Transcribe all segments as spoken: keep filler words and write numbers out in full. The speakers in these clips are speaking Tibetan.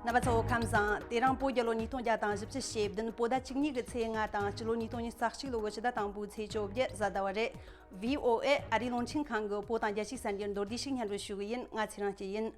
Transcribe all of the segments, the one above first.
རྣམ་པ་ཚོ་ཁམས་བཟང་། དེ་རིང་བོད་རྒྱལ་ལོ་ཉིས་སྟོང་བརྒྱ་དང་བཞི་བཅུ་ཞེ་བདུན་བོད་ཟླ་བཅུ་གཉིས་ཀྱི་ཚེས་ལྔ་དང་སྤྱི་ལོ་ཉིས་སྟོང་ཉི་ཤུ་རྩ་གཅིག་ལོ་གི་ཕྱི་ཟླ་དང་པོའི་ཚེས་བཅོ་བརྒྱད་གཟའ་ཟླ་བ་རེད། བྷི་ཨོ་ཨེ་ཨ་རིའི་རླུང་འཕྲིན་ཁང་གི་བོད་དང་རྒྱལ་སྤྱིའི་གསར་འགྱུར་མདོར་བསྡུས་ཤིག་སྙན་སྒྲོན་ཞུ་གི་ཡིན། ང་ཚེ་རིང་སྐྱིད་ཡིན།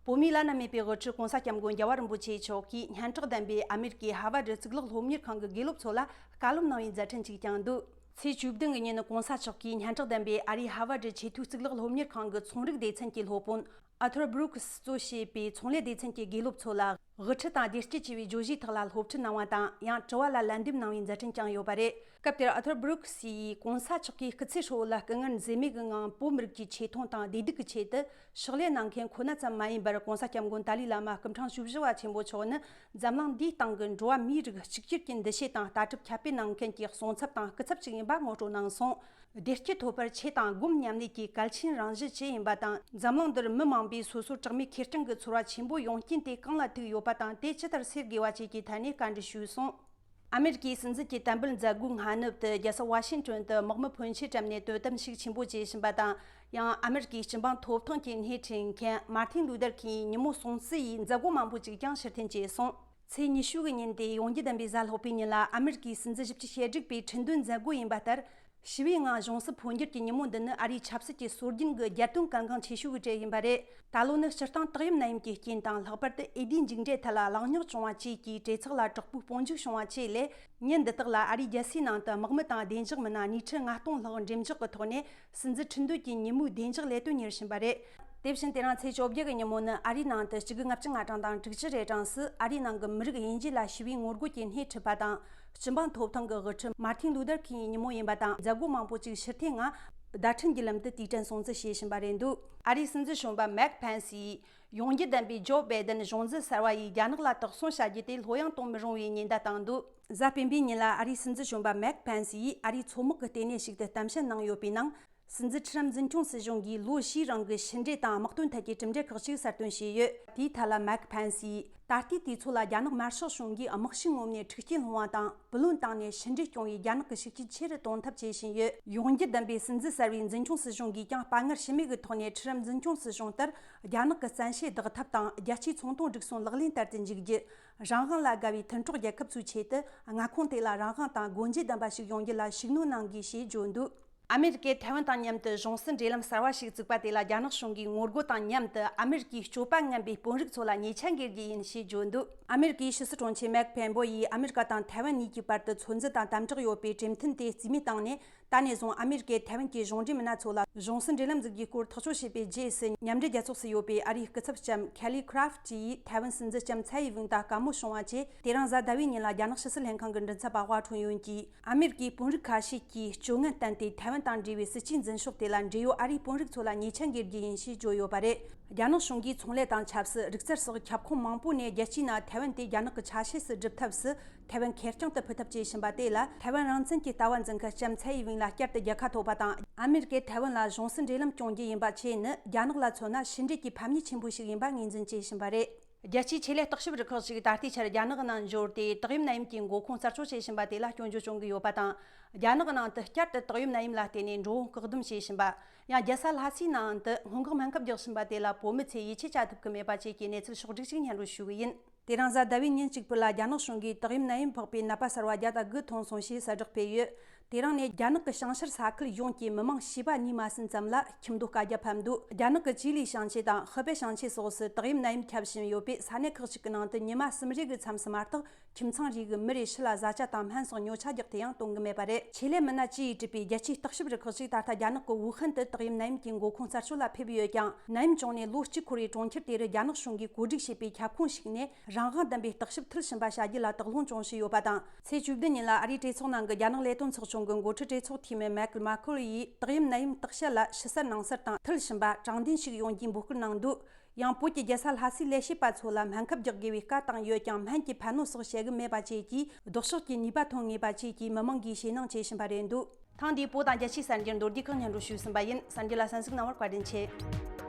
བོད་མིའི་བླ་ན་མེད་པའི་དབུ་ཁྲིད་༸གོང་ས་༸སྐྱབས་མགོན་རྒྱལ་བ་རིན་པོ་ཆེ་མཆོག་གིས་སྙན་གྲགས་ལྡན་པའི་ཨ་མེ་རི་ཀའི་ཧར་ཝར་གཙུག་ལག་སློབ་གཉེར་ཁང་གི་དགེ་སློབ་ཚོ་ལ་བཀའ་སློབ་གནང་བའི་མཛད་འཕྲིན་ཞིག་བསྐྱངས་འདུག་ཚེས་བཅུ་བདུན་གྱི་ཉིན་༸གོང་ས་མཆོག་གིས་སྙན་གྲགས་ལྡན་པའི་ཨ་རིའི་ཧར་ཝར་ཆེས་མཐོའི་གཙུག་ལག་སློབ་གཉེར་ཁང་གི་ཚོང་རིག་སྡེ་ཚན་གྱི་སློབ་དཔོན་ཨར་ཐར་བྷུ་རུག་སི་གཙོ་བྱས་པའི་ཚོང་ལས་སྡེ་ཚན་གྱི་དགེ་སློབ་ཚོ་ལ་དབུ་ཁྲིད་དང་བདེ་སྐྱིད་ཆེ་བའི་བརྗོད་གཞིའི་ཐོག་ལ་སློབ་ཁྲིད་གནང་བ་དང་། ཡང་དྲི་བ་ལ་ལན་འདེབས་གནང་བའི་མཛད་འཕྲིན་བསྐྱངས་ཡོད་པ་རེད། སྐབས་དེར་ཨར་ཐར་བྷུ་རུག་སི་ཡིས་༸གོང་ས་མཆོག་གིས་སྐུ་ཚེ་ཧྲིལ་བོ་ལ་སྐུ་ངལ་འཛེམས་མེད་ཀྱི་ངང་བོད་མི་རིགས་ཀྱི་ཆེ་མཐོང་དང་བདེ་སྡུག་གི་ཆེད་དུ་ཕྱག་ལས་གནང་མཁན་ཁོ་ན་ཙམ་མ་ཡིན་པར་༸གོང་ས་༸སྐྱབས་མགོན་ཏཱ་ལའི་བླ་མ་སྐུ་ཕྲེང་བཅུ་བཞི་པ་ཆེན་པོ་མཆོག་ནི་འཛམ་གླིང་འདིའི་སྟེང་གི་འགྲོ་བ་མིའི་རིགས་གཅིག་གྱུར་གྱི་འདུ་ཤེས་དང་ལྟ་གྲུབ་ཁྱབ་སྤེལ་གནང་མཁན་གྱི་གསུང་ཚབ་དང་སྐུ་ཚབ་ཅིག་ཡིན་པ་ངོ་སྤྲོད་གནང་སོང་། བདེ་སྐྱིད་ཐོབ་པར་ཆོས་དང་སྒོམ་མཉམ་ལས་ཀྱི་གལ་ཆེན་རང་བཞིན་ཅི་ཡིན་པ་དང་། འཛམ་གླིང་འདིར་མི་མང་པོས་སོ་སོར་གྲོགས་མེད་ཁེར་རྐྱང་གི་ཚོར་བ་ཆེན་པོ་ཡོང་རྐྱེན་དེ་གང་ལ་ཐུག་ཡོད་པ་དང་། དེ་ཇི་ལྟར་སེལ་དགོས་པ་བཅས་ཀྱི་ཐད་ནས་བཀའ་འདྲི་ཞུས་སོང་། ཨ་མེ་རི་ཀའི་སྲིད་འཛིན་གྱི་དམ་འབུལ་མཛད་སྒོའི་སྔ་ནུབ་ཏུ་རྒྱལ་ས་ཝ་ཤིང་ཏོན་དུ་དམག་མི་ཕོན་ཆེ་བཀྲམ་ནས་དོ་དམ་ཞིག་ཆེན་པོ་བྱེད་བཞིན་པ་དང་། ཡང་ཨ་མེ་རི་ཀའི་སྤྱི་འབངས་ཐོབ་ཐང་གི་སྣེ་ཁྲིད་མཁན་མར་ཏིན་ལུ་དར་ཁིང་ཉིན་མོ་སྲུང་བརྩི་ཡི་མཛད་སྒོ་མང་པོ་ཅིག་ཀྱང་ཕྱིར་འཐེན་བྱས་སོང་། ཚེས་ཉི་ཤུ་གི་ཉིན་ཏེ་ཡོང་རྒྱུ་བདམས་པའི་གཟའ་ལྷག་པའི་ཉིན་ལ་ཨ་མེ་རི་ཀའི་སྲིད་འཛིན་བཞི་བཅུ་ཞེ་དྲུག་པའི་ཁྲི་འདོན་མཛད་སྒོ་ཡིན་པ་ལྟར། ཞི་བའི་ངང་གཞུང་སྲིད་འཕོ་འགྱུར་གྱི་ཉིན་མོ་འདི་ནི་ཨ་རིའི་ཆབ་སྲིད་ཀྱི་སྲོལ་རྒྱུན་གྱི་རྒྱལ་དོན་གལ་འགངས་ཆེ་ཤོས་ཀྱི་གྲས་ཡིན་པ་རེད། ད་ལོ་ནི་སྤྱིར་བཏང་དག་ཡམ་ནད་ཡམས་ཀྱི་རྐྱེན་དང་། ལྷག་པར་དུ་ཨེ་ཌིའི་མཇུག་འབྲས་ཐད་ལ་གླེང་རྙོག་བྱུང་བ་བཅས་ཀྱིས་གྲོས་ཚོགས་ལ་དྲག་པོའི་སྤོ་འཇུག་བྱུང་བ་བཅས་ལས། ཉིན་འདི་དག་ལ་ཨ་རིའི་རྒྱལ་སའི་ནང་དུ་དམག་མི་དང་བདེ་འཇགས་མི་སྣ་ཉིས་ཁྲི་ལྔ་སྟོང་ལྷག་འགྲེམས་འཇོག་གི་ཐོག་ནས་སྲིད་འཛིན་ཁྲི་འདོན་གྱི་ཉིན་མོའི་བདེ་འཇགས་ལས་དོན་གཉེར་བཞིན་པ་རེད། དེ་བཞིན་དེ་རིང་ཚེས་བཅོ་བརྒྱད་ཀྱི་ཉིན་མོ་ནི་ཨ་རིའི་ནང་དུ་གཅིག་དགུ་ལྔ་བཅུ་ང་གྲངས་དང་དྲུག་ཅུ་རེ་གྲངས་སུ་ཨ་རིའི་ནང་གི་མི་རིགས་དབྱེ་འབྱེད་ལ་ཞི་བའི་ངོ་རྒོལ་གྱི་སྣེ་ཁྲིད་པ་དང་། སྤྱི་འབངས་ཐོབ་ཐང་གི་དབུ་ཁྲིད་མར་ཏིན་ལུ་དར་ཁིང་ཉིན་མོ་ཡིན་པ་དང་། མཛད་སྒོ་མང་པོ་ཅིག་ཕྱིར་འཐེན་ངང་བརྡ་འཕྲིན་གྱི་ལམ་དུ་དུས་དྲན་སྲུང་བརྩི་བྱེད་བཞིན་པ་རེད་འདུག་ཨ་རིའི་སྲིད་འཛིན་གཞོན་པ་མེག་ཕན་སིས་ཡོང་རྒྱུ་བདམས་པའི་ཇོ་བྷའི་ཏན་གཞུང་འཛིན་གསར་བ་ཡིས་རྒྱ་ནག་ལ་དོགས་ཟོན་བྱ་རྒྱུ་དེ་ལྷོད་ཡངས་གཏོང་མི་རུང་བའི་ཉེན་བརྡ་བཏང་འདུག་གཟའ་སྤེན་པའི་ཉིན་ལ་ཨ་རིའི་སྲིད་འཛིན་གཞོན་པ་མེག་ཕན་སི་ཡིས་ཨ་རིའི་མཚོ་དམག་གི་ལྟེ་གནས་ཤིག་ཏུ་གཏམ་བཤད་གནང་ཡོད་པའི་ནང་། སྲིད་འཛིན་ཁྲི་རམ་འཛིན་སྐྱོང་སྲིད་གཞུང་གིས་ལོ་བཞིའི་རིང་གི་ཕྱི་འབྲེལ་དང་དམག་དོན་ཐད་ཀྱི་གྲུབ་འབྲས་ཁག་ཅིག་གསལ་སྟོན་བྱས་ཡོད། དེའི་ཐད་ལ་མེག་ཕན་སི་ཡིས། ད་ལྟའི་དུས་ཚོད་ལ་རྒྱ་ནག་དམར་ཤོག་གཞུང་གིས་དམག་ཤུགས་ངོམ་ནས་འཁྲུག་རྐྱེན་སློང་བ་དང་། བུ་ལོན་བཏང་ནས་ཕྱི་འབྲེལ་སྐྱོང་བའི་རྒྱ་ནག་གི་ཤུགས་རྐྱེན་ཆེ་རུ་གཏོང་ཐབས་བྱེད་བཞིན་ཡོད། ཡོང་རྒྱུ་བདམས་པའི་སྲིད་འཛིན་གསར་བའི་འཛིན་སྐྱོང་སྲིད་གཞུང་གིས་ཀྱང་དཔའ་ངར་ཞུམ་མེད་ཀྱི་ཐོག་ནས་ཁྲི་རམ་འཛིན་སྐྱོང་སྲིད་གཞུང་ལྟར། རྒྱ་ནག་གི་བཙན་ཤེད་བརྡབ་ཐབས་དང་། རྒྱལ་སྤྱིའི་ཚོང་དོན་སྒྲིག་སྲོལ་ལག་ལེན་བསྟར་དུ་འཇུག་རྒྱུ། རང་དབང་ལ་དགའ་བའི་མཐུན་གྲོགས་རྒྱལ་ཁབ་ཚོའི་ཆེད་དུ། མངའ་ཁོངས་དེ་ལ་རང་དབང་དང་སྒོ་འབྱེད་ལྡན་པ་ཞིག་ཡོང་རྒྱུ་ལ་ཤུགས་སྣོན་གནང་དགོས་ཞེས་བརྗོད་འདུག་ཨ་མེ་རི་ཀས་ཐའེ་ཝན་དང་མཉམ་དུ་གཞུང་སྲིད་འབྲེལ་ལམ་གསར་བ་ཞིག་བཙུགས་པ་དེ་ལ་རྒྱ་ནག་གཞུང་གིས་ངོ་རྒོལ་དང་མཉམ་དུ། ཨ་མེ་རི་ཀའི་སྤྱོད་པ་ངན་པའི་དཔོན་རིགས་ཚོ་ལ་ཉེས་ཆད་འགེལ་རྒྱུ་ཡིན་ཞེས་བརྗོད་འདུག་ཨ་མེ་རི་ཀའི་ཕྱི་སྲིད་དྲུང་ཆེ་མེག་ཕེན་པོ་ཡིས་ཨ་མེ་རི་ཀ་དང་ཐའེ་ཝན་གཉིས་ཀྱི་བར་དུ་ཚོད་འཛིན་དང་དམ་དྲག་ཡོད་པའི་གྲོས་མཐུན་དེ་རྩིས་མེད་བཏང་ནས། ད་ནས་བཟུང་ཨ་མེ་རི་ཀས་ཐའེ་ཝན་གྱི་གཞུང་འབྲེལ་མི་སྣ་ཚོ་ལ་གཞུང་སྲིད་འབྲེལ་ལམ་འཛུགས་རྒྱུའི་སྐོར་ཐག་གཅོད་བྱས་པའི་རྗེས་སུ། མཉམ་འབྲེལ་རྒྱལ་ཚོགས་སུ་ཡོད་པའི་ཨ་རིའི་སྐུ་ཚབ་ལྕམ་ཁེ་ལི་ཁྲ་ཧྥ་ཡིས་ཐའེ་ཝན་སྲིད་འཛིན་ལྕམ་ཚའེ་ཡི་ཝིང་དང་བཀའ་མོལ་བྱུང་བ་བཅས། དེ་རིང་གཟའ་ཟླ་བའི་ཉིན་ལ་རྒྱ་ནག་ཕྱི་སྲིད་ལྷན་ཁང་གི་མགྲིན་ཚབ་པ་ཧྭ་ཁྲུང་ཡོན་གྱིས། ཨ་མེ་རི་ཀའི་དཔོན་རིགས་ཁ་ཤས་ཀྱིས་སྤྱོད་ངན་བསྟན་ཏེ་ཐའེ་ཝན་དང་འབྲེལ་བའི་སྲིད་ཇུས་འཛིན་ཕྱོགས་དེ་ལ་འབྲེལ་ཡོད་ཨ་རིའི་དཔོན་རིགས་ཚོ་ལ་ཉེས་ཆད་འགེལ་རྒྱུ་ཡིན་ཞེས་བརྗོད་ཡོད་པ་རེད། རྒྱ་ནག་གཞུང་གིས་ཚོང་ལས་དང་ཆབ་སྲིད། རིག་རྩལ་སོགས་ཁྱབ་ཁོངས་མང་པོ་ནས་རྒྱལ་སྤྱིའི་ནང་ཐའེ་ཝན་དེ་རྒྱ་ནག་གི་ཆ་ཤས་སུ་སྒྲུབ་ཐབས་སུ། ཐའེ་ཝན་ཁེར་རྐྱང་དུ་ཕུད་ཐབས་བྱེད་བཞིན་པ་དེ་ལ། ཐའེ་ཝན་རང་བཙན་གྱི་ལྟ་བ་འཛིན་མཁན་ལྕམ་ཚའེ་ཡི་ཝིང་ལ་བསྐྱར་དུ་རྒྱལ་ཁ་ཐོབ་པ་དང་། ཨ་མེ་རི་ཀས་ཐའེ་ཝན་ལ་གཞུང་སྲིད་འབྲེལ་ལམ་སྐྱོང་རྒྱུ་ཡིན་པ་བྱས་ནི། རྒྱ་ནག་ལ་མཚོན་ན་ཕྱི་འབྲེལ་གྱི་ཕམ་ཉེས་ཆེན་པོ་ཞིག་ཡིན་པ་ངོས་འཛིན་བྱེད་བཞིན་པ་རེད། རྒྱལ་སྤྱིའི་ཆེད་ལས་བརྟག་ཞིབ་རུ་ཁག་ཅིག་ད་ལྟའི་ཆར་རྒྱ་ནག་ནང་འབྱོར་ཏེ། ཏོག་དབྱིབས་ནད་ཡམས་ཀྱི་འགོ་ཁུངས་གསར་རྩོད་བྱེད་བཞིན་པ་དེ་ལ་སྐྱོན་བརྗོད་བྱུང་གི་ཡོད་པ་དང་། རྒྱ་ནག་ནང་དུ་བསྐྱར་དུ་ཏོག་དབྱིབས་ནད་ཡམས་ལ་བརྟེན་ནས་འགྲོ་འོང་བཀག་སྡོམ་བྱེད་བཞིན་པ། ཡང་རྒྱལ་ས་ལྷ་སའི་ནང་དུ་སྔོན་འགོག་སྨན་ཁབ་རྒྱག་བཞིན་པ་དེ་ལ་བོད་མི་ཚོས་ཡིད་ཆེས་བྱ་ཐུབ་ཀྱི་མེད་པ་བཅས་ཀྱི་གནས་ཚུལ་ཕྱོགས་བསྒྲིགས་ཤིག་སྙན་སྒྲོན་ཞུ་གི་ཡིན། དེ་རིང་གཟའ་ཟླ་བའི་ཉིན་གཅིག་པུ་ལ་རྒྱ་ནག་གཞུང་གིས་ཏོག་དབྱིབས་ནད་ཡམས་ཕོག་པའི་ནད་པ་གསར་བ་བརྒྱ་དང་དགུ་ཐོན་སོང་ཞེས་གསལ་བསྒྲགས་སྤེལ་ཡོད། དེ་རིང་ནས་རྒྱ་ནག་གི་བྱང་ཤར་ས་ཁུལ་ཡོངས་ཀྱི་མི་མང་བྱིས་པ་གཉིས་མ་ཟིན་ཙམ་ལ་ཁྱིམ་སྡོད་བཀའ་རྒྱ་ཕབ་འདུག་རྒྱ་ནག་གི་ཅི་ལི་ཞིང་ཆེན་དང་ཧི་པེ་ཞིང་ཆེན་སོགས་སུ་ཏོག་དབྱིབས་ནད་ཡམས་ཁྱབ་བཞིན་ཡོད་པས། ས་གནས་ཁག་ཅིག་གི་ནང་དུ་ཉི་མ་གསུམ་རེ་གི་མཚམས་སུ་མ་གཏོགས། ཁྱིམ་ཚང་རེ་གི་མི་རེ་ཕྱི་ལ་བཟའ་བཅའ་དང་སྨན་སོགས་ཉོ་ཆ་རྒྱག་ཐུབ་ཡང་གཏོང་གི་མེད་པ་རེད། ཆེད་ལས་མི་སྣ་བཅས་ཀྱིས་བྲིས་པའི་རྒྱལ་སྤྱིའི་བརྟག་ཞིབ་རུ་ཁག་ཅིག་ད་ལྟ་རྒྱ་ནག་གི་ཝུ་ཧན་དུ་ཏོག་དབྱིབས་ནད་ཡམས་ཀྱི་འགོ་ཁུངས་གསར་ཤོས་ལ་ཕེབས་ཡོད་ཀྱང་། ནད་ཡམས་བྱུང་ནས་ལོ་གཅིག་འཁོར་བའི་གྲོང་ཁྱེར་དེ་རུ་རྒྱ་ནག་གཞུང་གིས་བཀོད་སྒྲིག་བྱས་པའི་ཁྱབ་ཁོངས་ཤིག་ནས་རང་དབང་ལྡན་པའི་བརྟག་ཞིབ་མཐིལ་ཕྱིན་པ་བྱ་རྒྱུ་ལ་དོགས་སློང་བྱུང་བཞིན་ཡོད་པ་དང་། ཚེས་བཅུ་བདུན་ཉིན་ལ་ཨ་རིའི་གྲོས་ཚོགས་ནང་གི་རྒྱ་ནག་ལས་དོན་ཚོགས་ཆུང་གི་འགོ་ཁྲིད་གྲོས་ཚོགས་འཐུས་མི་མེག་མ་ཁོལ་ཡིས་ཏོག་དབྱིབས་ནད་ཡམས་བརྟག་དཔྱད་ལ་ཕྱི་གསལ་ནང་གསལ་དང་མཐིལ་ཕྱིན་པ་དྲང་བདེན་ཞིག་ཡོང་རྒྱུའི་འབོད་སྐུལ་གནང་འདུག་ཡང་བོད་ཀྱི་རྒྱལ་ས་ལྷ་སའི་ལས་བྱེད་པ་ཚོ་ལ་སྨན་ཁབ་རྒྱག་དགོས་པའི་བཀའ་བཏང་ཡོད་ཀྱང་། སྨན་གྱི་ཕན་གནོད་སོགས་བཤད་གི་མེད་པ་བཅས་ཀྱིས་ལྡོག་ཕྱོགས་ཀྱི་ནུས་པ་ཐོན་ངེས་པ་བཅས་ཀྱིས་མི་མང་གིས་ཞེད་སྣང་བྱེད་བཞིན་པ་རེད་འདུག་ཐེངས་འདིའི་བོད་དང་རྒྱལ་སྤྱིའི་གསར་འགྱུར་མདོར་བསྡུས་ཁག་སྙན་སྒྲོན་ཞུས་ཟིན་པ་ཡིན། གསར་འགྱུར་ལ་གསན་གཟིགས་གནང་བར་བཀའ་དྲིན་ཆེ།